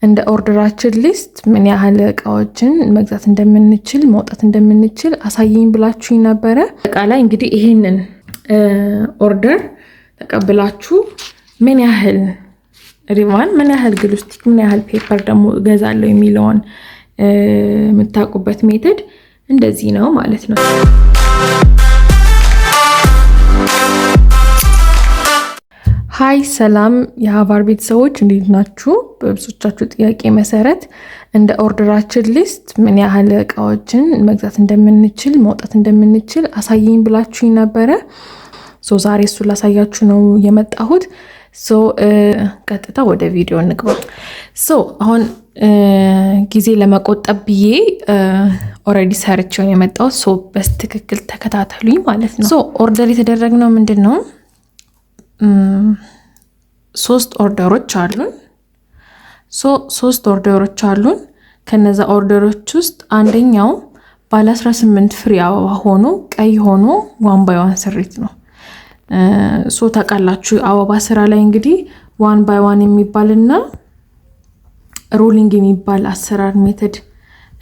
እንደ order ኣችን list ምን ያህል እቃዎችን መግዛት እንደምንችል፣ ማውጣት እንደምንችል አሳየኝ ብላችሁኝ ነበረ። አጠቃላይ እንግዲህ ይሄንን order ተቀብላችሁ ምን ያህል ሪቫን፣ ምን ያህል glue stick፣ ምን ያህል paper ደግሞ እገዛለሁ የሚለውን የምታውቁበት method እንደዚህ ነው ማለት ነው። Hi ሰላም የሀቫር ቤተሰቦች፣ እንዴት ናችሁ? በብዙዎቻችሁ ጥያቄ መሰረት እንደ order ኣችን list ምን ያህል እቃዎችን መግዛት እንደምንችል፣ ማውጣት እንደምንችል አሳየኝ ብላችሁኝ ነበረ። So ዛሬ እሱን ላሳያችሁ ነው የመጣሁት። So ቀጥታ ወደ ቪዲዮ እንግባ። So አሁን ጊዜ ለመቆጠብ ብዬ already ሰርቼው ነው የመጣሁት። So በትክክል ተከታተሉኝ ማለት ነው። So order የተደረግነው ምንድን ነው? ሶስት order ኦች አሉን። ሶስት order ኦች አሉን። ከነዛ order ኦች ውስጥ አንደኛው ባለ 18 ፍሬ አበባ ሆኖ ቀይ ሆኖ one by one ስሪት ነው። So ታውቃላችሁ አበባ ስራ ላይ እንግዲህ one by one የሚባልና rolling የሚባል አሰራር method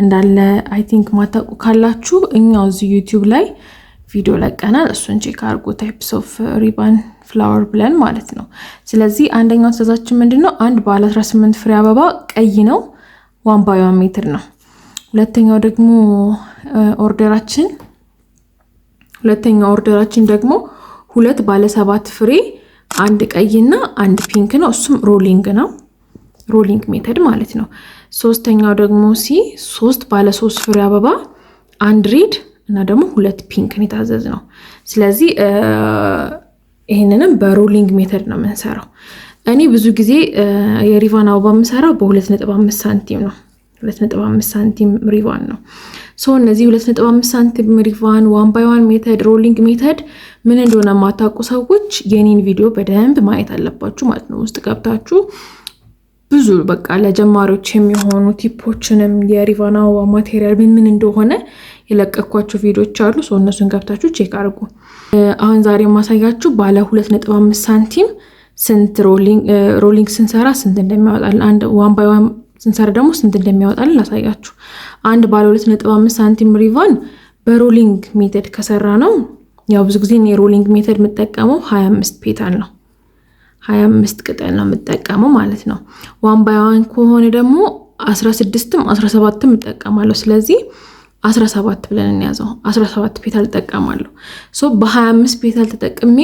እንዳለ I think ማታውቁ ካላችሁ እኛው እዚህ YouTube ላይ ቪዲዮ ለቀናል። እሱን check አድርጎ types of ribbon flower ብለን ማለት ነው። ስለዚህ አንደኛው ትእዛዛችን ምንድን ነው? አንድ ባለ 18 ፍሬ አበባ ቀይ ነው፣ one by one method ነው። ሁለተኛው order ኣችን ደግሞ ሁለት ባለ 7 ፍሬ፣ አንድ ቀይና አንድ pink ነው። እሱም rolling ነው፣ rolling method ማለት ነው። ሶስተኛው ደግሞ ሲ ሶስት ባለ 3 ፍሬ አበባ፣ አንድ red እና ደግሞ ሁለት pink ን የታዘዝ ነው። ስለዚህ ይህንንም በ rolling method ነው የምንሰራው። እኔ ብዙ ጊዜ የሪቫን አበባ የምሰራው በ2.5 ሳንቲም ነው። 2.5 ሳንቲም ሪቫን ነው። So እነዚህ 2.5 ሳንቲም ribbon፣ one by one method፣ rolling method ምን እንደሆነ የማታውቁ ሰዎች የኔን ቪዲዮ በደንብ ማየት አለባችሁ ማለት ነው። ውስጥ ገብታችሁ ብዙ በቃ ለጀማሪዎች የሚሆኑ tip ኦችንም የ ribbon አበባ material ምን ምን እንደሆነ የለቀኳቸው ቪዲዮዎች አሉ። So እነሱን ገብታችሁ check አድርጉ። አሁን ዛሬ የማሳያችሁ ባለ 2.5 ሳንቲም ስንት rolling ስንሰራ ስንት እንደሚያወጣልን፣ አንድ one by one ስንሰራ ደግሞ ስንት እንደሚያወጣልን ላሳያችሁ። አንድ ባለ 2.5 ሳንቲም ribbon በ rolling method ከሰራ ነው፣ ያው ብዙ ጊዜ የ rolling method የምጠቀመው 25 petal ነው። 25 ቅጠል ነው የምጠቀመው ማለት ነው። One by one ከሆነ ደግሞ 16ም 17ም እጠቀማለሁ። ስለዚህ 17 ብለን እንያዘው። 17 petal እጠቀማለሁ። So በ25 petal ተጠቅሜ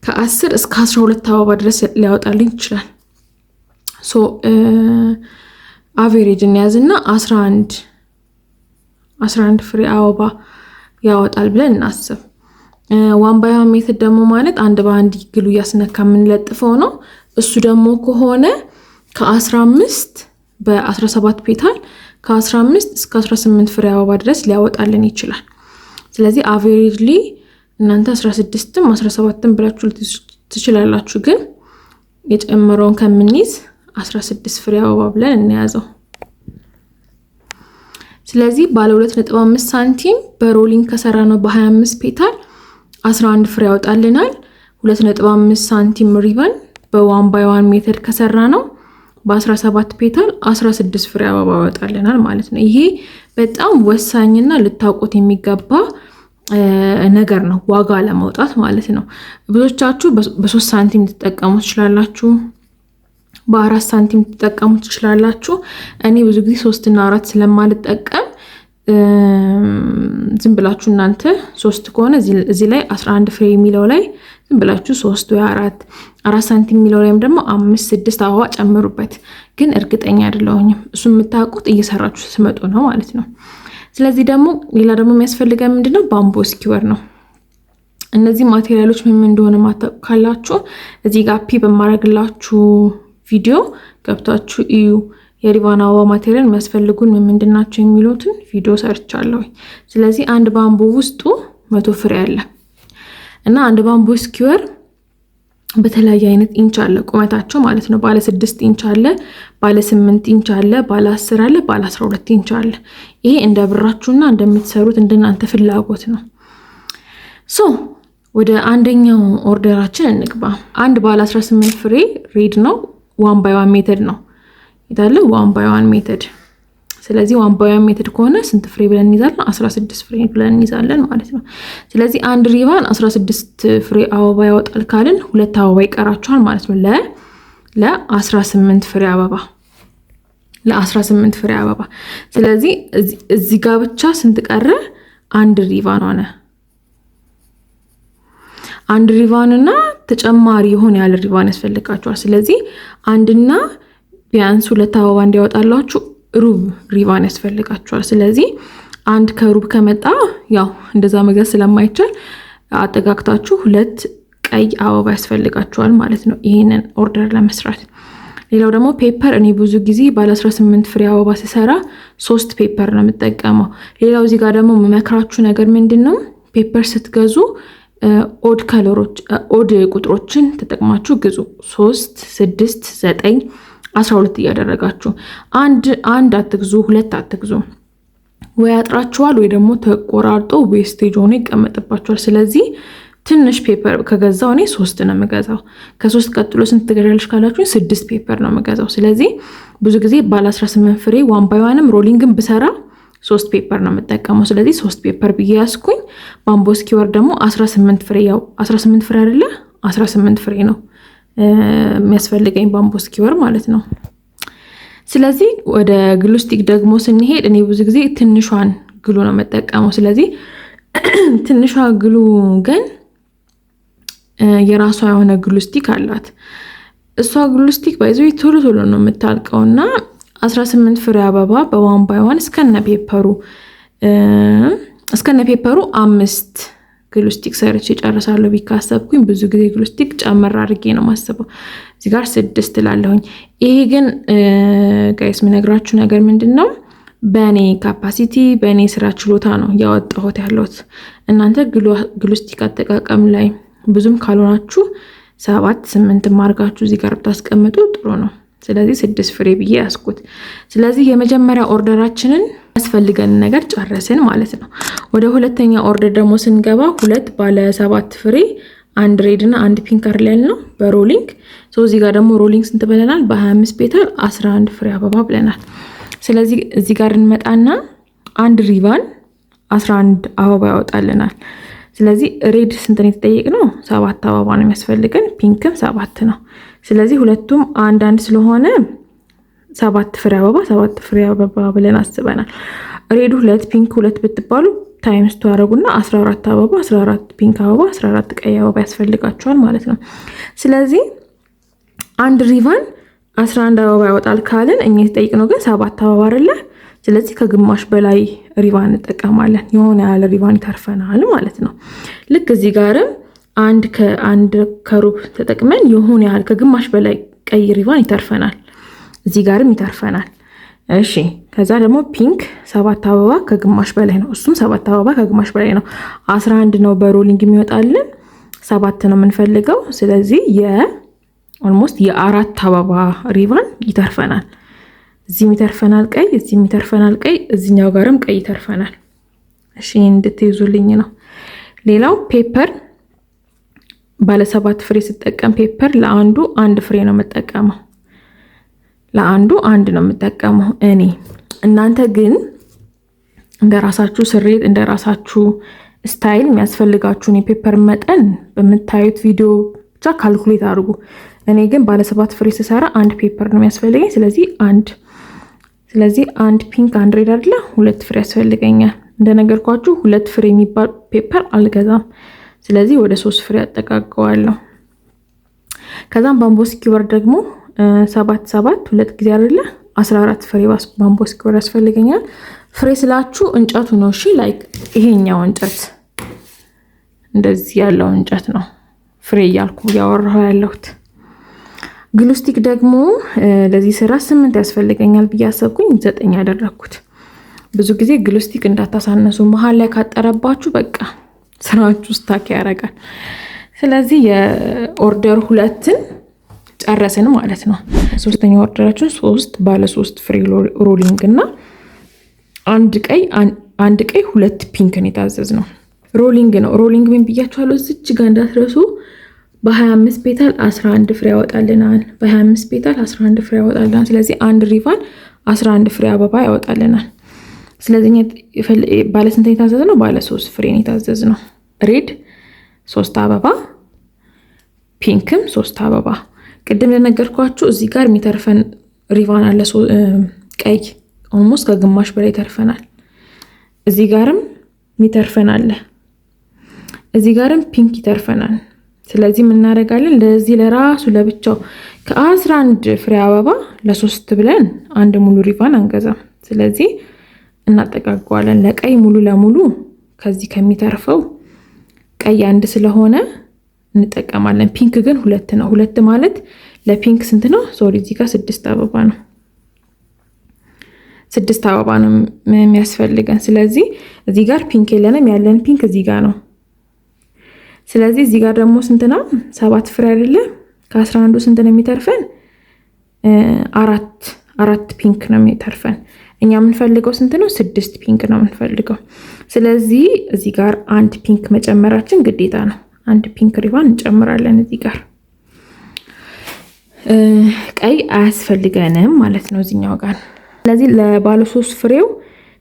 ከ10 እስከ 12 አበባ ድረስ ሊያወጣልኝ ይችላል። So average እንያዝና 11 11 ፍሬ አበባ ያወጣል ብለን እናስብ። One by one method ደግሞ ማለት አንድ በአንድ glue እያስነካ የምንለጥፈው ነው። እሱ ደግሞ ከሆነ ከ15 በ17 petal ከ15 እስከ 18 ፍሬ አበባ ድረስ ሊያወጣልን ይችላል። ስለዚህ averagely እናንተ 16ም 17ም ብላችሁ ትችላላችሁ። ግን የጨመረውን ከምንይዝ 16 ፍሬ አበባ ብለን እንያዘው። ስለዚህ ባለ 2.5 ሳንቲም በ rolling ከሰራ ነው በ25 petal 11 ፍሬ ያወጣልናል። 2.5 ሳንቲም ribbon በ one by one method ከሰራ ነው በ17 petal 16 ፍሬ አበባ ያወጣልናል ማለት ነው። ይሄ በጣም ወሳኝና ልታውቁት የሚገባ ነገር ነው፣ ዋጋ ለማውጣት ማለት ነው። ብዙዎቻችሁ በ3 ሳንቲም ትጠቀሙ ትችላላችሁ፣ በ4 ሳንቲም ትጠቀሙ ትችላላችሁ። እኔ ብዙ ጊዜ 3 እና 4 ስለማልጠቀም ዝም ብላችሁ እናንተ 3 ከሆነ እዚህ ላይ 11 ፍሬ የሚለው ላይ ዝም ብላችሁ 3 ወይ 4፣ 4 ሳንቲም የሚለው ላይም ደግሞ 5፣ 6 አበባ ጨምሩበት። ግን እርግጠኛ አይደለሁኝም። እሱ የምታውቁት እየሰራችሁ ስትመጡ ነው ማለት ነው። ስለዚህ ደግሞ ሌላ ደግሞ የሚያስፈልገን ምንድነው? Bamboo skewer ነው። እነዚህ material ኦች ምን እንደሆነ ማታውቁ ካላችሁ እዚህ ጋር pin በማድረግላችሁ ቪዲዮ ገብታችሁ እዩ። የሪቫን አበባ material የሚያስፈልጉን ምን ምንድን ናቸው የሚሉትን ቪዲዮ ሰርቻለሁ። ስለዚህ አንድ bamboo ውስጡ 100 ፍሬ አለ እና አንድ bamboo skewer በተለያየ አይነት ኢንች አለ ቁመታቸው ማለት ነው። ባለ 6 ኢንች አለ፣ ባለ 8 ኢንች አለ፣ ባለ 10 አለ፣ ባለ 12 ኢንች አለ። ይሄ እንደ ብራችሁና እንደምትሰሩት እንደናንተ ፍላጎት ነው። So ወደ አንደኛው order ኣችን እንግባ። አንድ ባለ 18 ፍሬ red ነው፣ one by one method ነው። ይታለ one by one method። ስለዚህ one by one method ከሆነ ስንት ፍሬ ብለን እንይዛለን? 16 ፍሬ ብለን እንይዛለን ማለት ነው። ስለዚህ አንድ ሪቫን 16 ፍሬ አበባ ያወጣል ካልን ሁለት አበባ ይቀራቸዋል ማለት ነው ለ18 ፍሬ አበባ፣ ለ18 ፍሬ አበባ። ስለዚህ እዚህ ጋር ብቻ ስንት ቀረ? አንድ ሪቫን ሆነ። አንድ ሪቫን እና ተጨማሪ የሆነ ያለ ሪቫን ያስፈልጋቸዋል። ስለዚህ አንድና ቢያንስ ሁለት አበባ እንዲያወጣላችሁ ሩብ ሪቫን ያስፈልጋችኋል። ስለዚህ አንድ ከሩብ ከመጣ ያው እንደዛ መግዛት ስለማይቻል አጠጋግታችሁ ሁለት ቀይ አበባ ያስፈልጋችኋል ማለት ነው ይሄንን order ለመስራት። ሌላው ደግሞ paper፣ እኔ ብዙ ጊዜ ባለ 18 ፍሬ አበባ ስሰራ ሶስት paper ነው የምጠቀመው። ሌላው እዚህ ጋር ደግሞ የምመክራችሁ ነገር ምንድን ነው? Paper ስትገዙ odd color ኦች፣ odd ቁጥሮችን ተጠቅማችሁ ግዙ። 3፣ 6፣ 9፣ 12 እያደረጋችሁ። አንድ አንድ አትግዙ፣ ሁለት አትግዙ። ወይ ያጥራችኋል ወይ ደግሞ ተቆራርጦ wastage ሆኖ ይቀመጥባችኋል። ስለዚህ ትንሽ paper ከገዛው እኔ ሶስት ነው የምገዛው። ከሶስት ቀጥሎ ስንት ትገዣለሽ ካላችሁ ስድስት paper ነው የምገዛው። ስለዚህ ብዙ ጊዜ ባለ 18 ፍሬ one by one ም rolling ም ብሰራ ሶስት paper ነው የምጠቀመው። ስለዚህ ሶስት paper ብዬ ያስኩኝ። Bamboo skewer ደግሞ 18 ፍሬ፣ ያው 18 ፍሬ አይደለ? 18 ፍሬ ነው የሚያስፈልገኝ bamboo skewer ማለት ነው። ስለዚህ ወደ glue stick ደግሞ ስንሄድ እኔ ብዙ ጊዜ ትንሿን glue ነው የምጠቀመው። ስለዚህ ትንሿ glue gun የራሷ የሆነ glue stick አላት። እሷ glue stick by the way ቶሎ ቶሎ ነው የምታልቀው እና 18 ፍሬ አበባ በ one by one እስከነ paper ኡ አምስት glue stick ሰርቼ ጨርሳለሁ ብዬ ካሰብኩኝ ብዙ ጊዜ glue stick ጨመር አድርጌ ነው ማስበው። እዚህ ጋር ስድስት ላለሁኝ። ይሄ ግን guys የምነግራችሁ ነገር ምንድን ነው? በእኔ capacity፣ በእኔ ስራ ችሎታ ነው ያወጣሁት ያለሁት። እናንተ glue stick አጠቃቀም ላይ ብዙም ካልሆናችሁ ሰባት ስምንት አድርጋችሁ እዚህ ጋር ብታስቀምጡ ጥሩ ነው። ስለዚህ ስድስት ፍሬ ብዬ ያስኩት። ስለዚህ የመጀመሪያ order ኣችንን ያስፈልገንን ነገር ጨረስን ማለት ነው። ወደ ሁለተኛ order ደግሞ ስንገባ ሁለት ባለ ሰባት ፍሬ፣ አንድ red እና አንድ pink አይደል ያልነው በ rolling? So እዚህ ጋር ደግሞ rolling ስንት ብለናል? በ25 petal 11 ፍሬ አበባ ብለናል። ስለዚህ እዚህ ጋር እንመጣና አንድ ሪቫን 11 አበባ ያወጣልናል። ስለዚህ red ስንት ነው የተጠየቅነው? ሰባት አበባ ነው የሚያስፈልገን። Pink ም ሰባት ነው። ስለዚህ ሁለቱም አንድ አንድ ስለሆነ ሰባት ፍሬ አበባ፣ ሰባት ፍሬ አበባ ብለን አስበናል። Red ሁለት፣ pink ሁለት ብትባሉ times two ያደረጉና 14 አበባ፣ 14 pink አበባ፣ 14 ቀይ አበባ ያስፈልጋቸዋል ማለት ነው። ስለዚህ አንድ ሪቫን 11 አበባ ያወጣል ካልን እኛ የተጠየቅነው ግን ሰባት አበባ አይደለ? ስለዚህ ከግማሽ በላይ ሪቫን እንጠቀማለን። የሆነ ያህል ሪቫን ይተርፈናል ማለት ነው። ልክ እዚህ ጋርም አንድ ከአንድ ከሩብ ተጠቅመን የሆነ ያህል ከግማሽ በላይ ቀይ ሪቫን ይተርፈናል። እዚህ ጋርም ይተርፈናል። እሺ፣ ከዛ ደግሞ pink ሰባት አበባ ከግማሽ በላይ ነው። እሱም ሰባት አበባ ከግማሽ በላይ ነው። 11 ነው በ rolling የሚወጣልን፣ ሰባት ነው የምንፈልገው። ስለዚህ የ almost የአራት አበባ ሪቫን ይተርፈናል። እዚህም ይተርፈናል ቀይ፣ እዚህም ይተርፈናል ቀይ፣ እዚኛው ጋርም ቀይ ይተርፈናል። እሺ፣ እንድትይዙልኝ ነው። ሌላው paper፣ ባለ ሰባት ፍሬ ስጠቀም paper ለአንዱ አንድ ፍሬ ነው የምጠቀመው። ለአንዱ አንድ ነው የምጠቀመው እኔ። እናንተ ግን እንደ ራሳችሁ ስሬት፣ እንደ ራሳችሁ style የሚያስፈልጋችሁን የ paper መጠን በምታዩት ቪዲዮ ብቻ calculate አድርጉ። እኔ ግን ባለ ሰባት ፍሬ ስሰራ አንድ paper ነው የሚያስፈልገኝ። ስለዚህ አንድ pink፣ አንድ red አይደለ፣ ሁለት ፍሬ ያስፈልገኛል። እንደነገርኳችሁ ሁለት ፍሬ የሚባል paper አልገዛም። ስለዚህ ወደ ሶስት ፍሬ አጠጋገዋለሁ። ከዛም bamboo skewer ደግሞ ሰባት ሰባት ሁለት ጊዜ አይደለ፣ 14 ፍሬ bamboo skewer ያስፈልገኛል። ፍሬ ስላችሁ እንጨቱ ነው። እሺ፣ like ይሄኛው እንጨት፣ እንደዚህ ያለው እንጨት ነው ፍሬ እያልኩ እያወራሁ ያለሁት። Glue stick ደግሞ ለዚህ ስራ ስምንት ያስፈልገኛል ብዬ አሰብኩኝ፣ ዘጠኝ ያደረግኩት። ብዙ ጊዜ glue stick እንዳታሳነሱ፣ መሀል ላይ ካጠረባችሁ በቃ ስራችሁ stuck ያደርጋል። ስለዚህ የ order ሁለትን ጨረስን ማለት ነው። ሶስተኛ order ኣችን ሶስት ባለ ሶስት ፍሬ rolling እና አንድ ቀይ ሁለት pink ን የታዘዝ ነው። Rolling ነው። Rolling ምን ብያችኋለሁ? እዚች ጋር እንዳትረሱ። በ25 petal 11 ፍሬ ያወጣልናል። በ25 petal 11 ፍሬ ያወጣልናል። ስለዚህ አንድ ሪቫን 11 ፍሬ አበባ ያወጣልናል። ስለዚህ ባለ ስንት የታዘዝነው? ባለ 3 ፍሬ የታዘዝነው። Red 3 አበባ፣ pink ም 3 አበባ። ቅድም እንደነገርኳችሁ እዚህ ጋር የሚተርፈን ሪቫን አለ ቀይ፣ almost ከግማሽ በላይ ይተርፈናል። እዚህ ጋርም የሚተርፈን አለ። እዚህ ጋርም pink ይተርፈናል። ስለዚህ ምን እናደርጋለን? ለዚህ ለራሱ ለብቻው ከ11 ፍሬ አበባ ለሶስት ብለን አንድ ሙሉ ሪቫን አንገዛም። ስለዚህ እናጠጋገዋለን። ለቀይ ሙሉ ለሙሉ ከዚህ ከሚተርፈው ቀይ አንድ ስለሆነ እንጠቀማለን። Pink ግን ሁለት ነው። ሁለት ማለት ለ pink ስንት ነው? Sorry፣ እዚህ ጋር ስድስት አበባ ነው። ስድስት አበባ ነው የሚያስፈልገን። ስለዚህ እዚህ ጋር pink የለንም። ያለን pink እዚህ ጋር ነው። ስለዚህ እዚህ ጋር ደግሞ ስንት ነው? ሰባት ፍሬ አይደለ? ከ11ዱ ስንት ነው የሚተርፈን? አራት pink ነው የሚተርፈን። እኛ የምንፈልገው ስንት ነው? ስድስት pink ነው የምንፈልገው። ስለዚህ እዚህ ጋር አንድ pink መጨመራችን ግዴታ ነው። አንድ pink ሪቫን እንጨምራለን እዚህ ጋር። ቀይ አያስፈልገንም ማለት ነው እዚኛው ጋር። ስለዚህ ለባለ ሶስት ፍሬው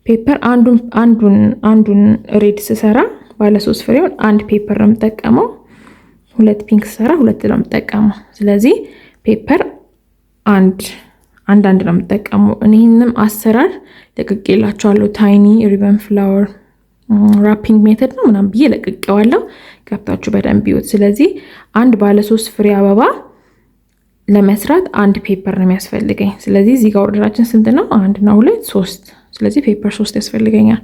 paper አንዱን አንዱን አንዱን red ስሰራ ባለ ሶስት ፍሬውን አንድ paper ነው የምጠቀመው። ሁለት pink ስሰራ ሁለት ነው የምጠቀመው። ስለዚህ paper አንድ አንድ አንድ ነው የምጠቀመው። ይህንም አሰራር ለቅቄላችኋለሁ። Tiny ribbon flower wrapping method ነው ምናምን ብዬ ለቅቄዋለሁ። ገብታችሁ በደንብ ይዩት። ስለዚህ አንድ ባለ ሶስት ፍሬ አበባ ለመስራት አንድ paper ነው የሚያስፈልገኝ። ስለዚህ እዚህ ጋር order ኣችን ስንት ነው? አንድ እና ሁለት ሶስት። ስለዚህ paper ሶስት ያስፈልገኛል።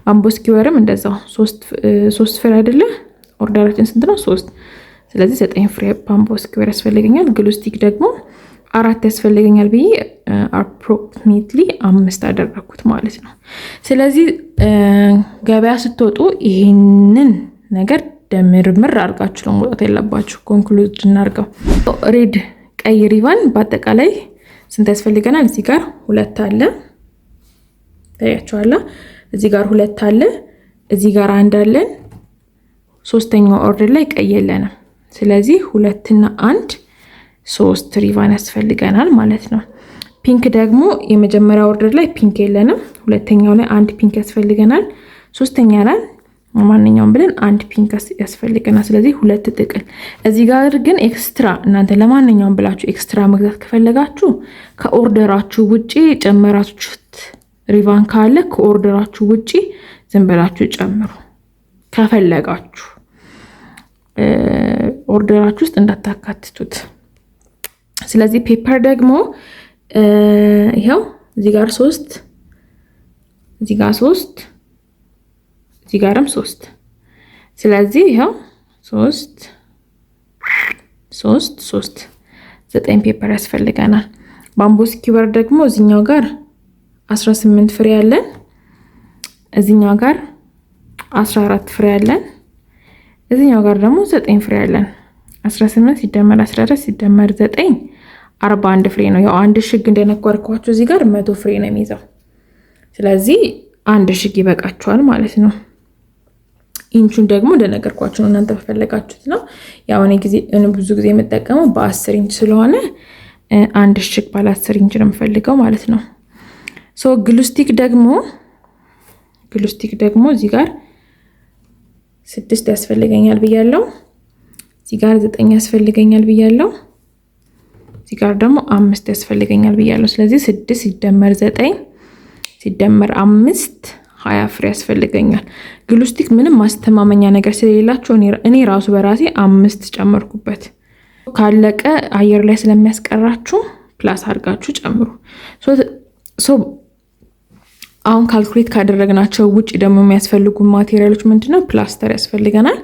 Bamboo skewer ም እንደዛው ሶስት ፍሬ አይደለ? Order ኣችን ስንት ነው? ሶስት። ስለዚህ ዘጠኝ ፍሬ bamboo skewer ያስፈልገኛል። Glue stick ደግሞ አራት ያስፈልገኛል ብዬ approximately አምስት አደረግኩት ማለት ነው። ስለዚህ ገበያ ስትወጡ ይህንን ነገር ደምርምር አድርጋችሁ ነው መውጣት ያለባችሁ። Conclude እናድርገው። Red ቀይ ሪቫን በአጠቃላይ ስንት ያስፈልገናል? እዚህ ጋር ሁለት አለ፣ ታያችኋላ። እዚህ ጋር ሁለት አለ፣ እዚህ ጋር አንድ አለን። ሶስተኛው order ላይ ቀይ የለንም። ስለዚህ ሁለትና አንድ ሶስት ሪቫን ያስፈልገናል ማለት ነው። Pink ደግሞ የመጀመሪያ order ላይ pink የለንም። ሁለተኛው ላይ አንድ pink ያስፈልገናል። ሶስተኛ ላይ ማንኛውም ብለን አንድ pink ያስፈልገናል። ስለዚህ ሁለት ጥቅል። እዚህ ጋር ግን extra እናንተ ለማንኛውም ብላችሁ extra መግዛት ከፈለጋችሁ ከ order ኣችሁ ውጪ ጨመራችሁት ሪቫን ካለ ከ order ኣችሁ ውጪ ዝም ብላችሁ ጨምሩ። ከፈለጋችሁ order ኣችሁ ውስጥ እንዳታካትቱት። ስለዚህ paper ደግሞ ይኸው እዚህ ጋር ሶስት፣ እዚህ ጋር ሶስት፣ እዚህ ጋርም ሶስት። ስለዚህ ይኸው ሶስት፣ ሶስት፣ ሶስት፣ ዘጠኝ paper ያስፈልገናል። Bamboo skewer ደግሞ እዚኛው ጋር 18 ፍሬ አለን። እዚኛው ጋር 14 ፍሬ አለን። እዚኛው ጋር ደግሞ ዘጠኝ ፍሬ አለን። 18 ሲደመር 14 ሲደመር 9 41 ፍሬ ነው። ያው አንድ እሽግ እንደነገርኳችሁ እዚህ ጋር 100 ፍሬ ነው የሚይዘው። ስለዚህ አንድ እሽግ ይበቃችኋል ማለት ነው። ኢንቹን ደግሞ እንደነገርኳችሁ ነው፣ እናንተ በፈለጋችሁት ነው። ያው እኔ ጊዜ ብዙ ጊዜ የምጠቀመው በ10 ኢንች ስለሆነ አንድ እሽግ ባለ 10 ኢንች ነው የምፈልገው ማለት ነው። So glue stick ደግሞ እዚህ ጋር ስድስት ያስፈልገኛል ብያለው። እዚህ ጋር ዘጠኝ ያስፈልገኛል ብያለው። እዚህ ጋር ደግሞ አምስት ያስፈልገኛል ብያለሁ። ስለዚህ ስድስት ሲደመር ዘጠኝ ሲደመር አምስት 20 ፍሬ ያስፈልገኛል። Glue stick ምንም ማስተማመኛ ነገር ስለሌላቸው እኔ ራሱ በራሴ አምስት ጨመርኩበት። ካለቀ አየር ላይ ስለሚያስቀራችሁ plus አድርጋችሁ ጨምሩ። So አሁን calculate ካደረግናቸው ውጭ ደግሞ የሚያስፈልጉ material ኦች ምንድነው? ፕላስተር ያስፈልገናል።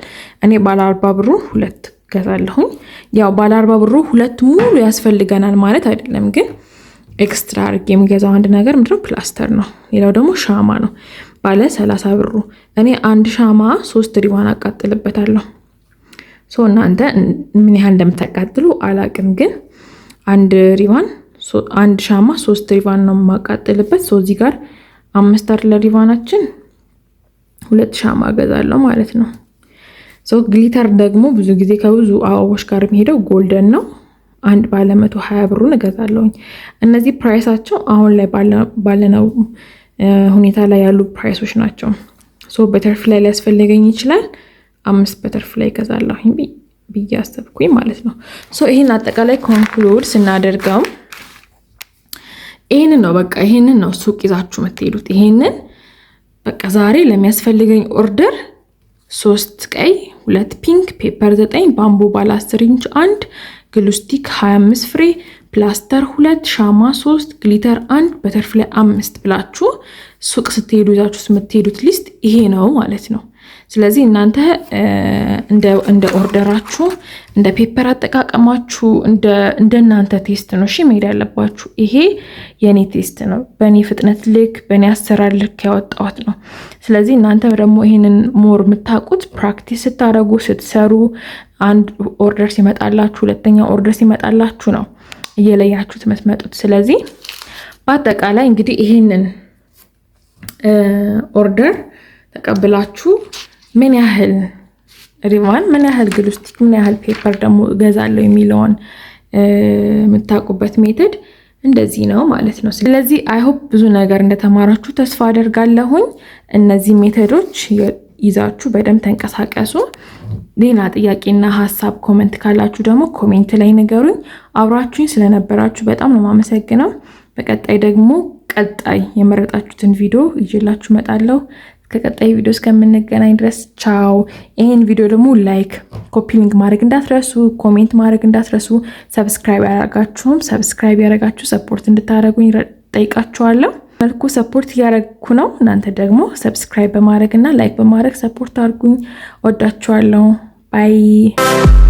እኔ ባለ 40 ብሩ ሁለት ገዛለሁኝ። ያው ባለ 40 ብሩ ሁለት ሙሉ ያስፈልገናል ማለት አይደለም፣ ግን extra አድርጌ የሚገዛው አንድ ነገር ምንድነው? ፕላስተር ነው። ሌላው ደግሞ ሻማ ነው። ባለ 30 ብሩ እኔ አንድ ሻማ ሶስት ሪባን አቃጥልበታለሁ። So እናንተ ምን ያህል እንደምታቃጥሉ አላቅም፣ ግን አንድ ሪባን አንድ ሻማ ሶስት ሪባን ነው የማቃጥልበት። So እዚህ ጋር አምስት አይደለ ሪባናችን፣ ሁለት ሻማ እገዛለሁ ማለት ነው። Glitter ደግሞ ብዙ ጊዜ ከብዙ አበቦች ጋር የሚሄደው golden ነው። አንድ ባለ 120 ብሩን እገዛለሁኝ። እነዚህ price ኣቸው አሁን ላይ ባለነው ሁኔታ ላይ ያሉ price ኦች ናቸው። So butterfly ሊያስፈልገኝ ይችላል። አምስት butterfly እገዛለሁኝ ብዬ አሰብኩኝ ማለት ነው። So ይህን አጠቃላይ conclude ስናደርገው ይህንን ነው፣ በቃ ይህንን ነው ሱቅ ይዛችሁ የምትሄዱት። ይሄንን በቃ ዛሬ ለሚያስፈልገኝ order ሶስት ቀይ፣ ሁለት pink፣ paper 9፣ bamboo ባለ 10 ኢንች አንድ፣ glue stick 25 ፍሬ፣ ፕላስተር ሁለት፣ ሻማ ሶስት፣ glitter አንድ፣ butterfly አምስት ብላችሁ ሱቅ ስትሄዱ ይዛችሁ የምትሄዱት list ይሄ ነው ማለት ነው። ስለዚህ እናንተ እንደ order ኣችሁ፣ እንደ paper አጠቃቀማችሁ፣ እንደ እናንተ taste ነው እሺ መሄድ ያለባችሁ። ይሄ የኔ taste ነው፣ በእኔ ፍጥነት ልክ፣ በእኔ አሰራር ልክ ያወጣሁት ነው። ስለዚህ እናንተ ደግሞ ይሄንን more የምታውቁት practice ስታደርጉ፣ ስትሰሩ፣ አንድ order ሲመጣላችሁ፣ ሁለተኛ order ሲመጣላችሁ ነው እየለያችሁት የምትመጡት። ስለዚህ በአጠቃላይ እንግዲህ ይሄንን order ተቀብላችሁ ምን ያህል ሪቫን፣ ምን ያህል glue stick፣ ምን ያህል paper ደግሞ እገዛለሁ የሚለውን የምታውቁበት method እንደዚህ ነው ማለት ነው። ስለዚህ I hope ብዙ ነገር እንደተማራችሁ ተስፋ አደርጋለሁኝ። እነዚህ method ኦች ይዛችሁ በደንብ ተንቀሳቀሱ። ሌላ ጥያቄና ሀሳብ comment ካላችሁ ደግሞ comment ላይ ንገሩኝ። አብራችሁኝ ስለነበራችሁ በጣም ነው የማመሰግነው። በቀጣይ ደግሞ ቀጣይ የመረጣችሁትን ቪዲዮ ይዤላችሁ እመጣለሁ። ከቀጣይ ቪዲዮ እስከምንገናኝ ድረስ ቻው። ይህን ቪዲዮ ደግሞ like፣ copy link ማድረግ እንዳትረሱ፣ comment ማድረግ እንዳትረሱ። Subscribe ያላደረጋችሁም subscribe እያደረጋችሁ support እንድታደርጉኝ ጠይቃችኋለሁ። መልኩ support እያደረግኩ ነው። እናንተ ደግሞ subscribe በማድረግ እና like በማድረግ support አድርጉኝ። ወዳችኋለሁ። Bye.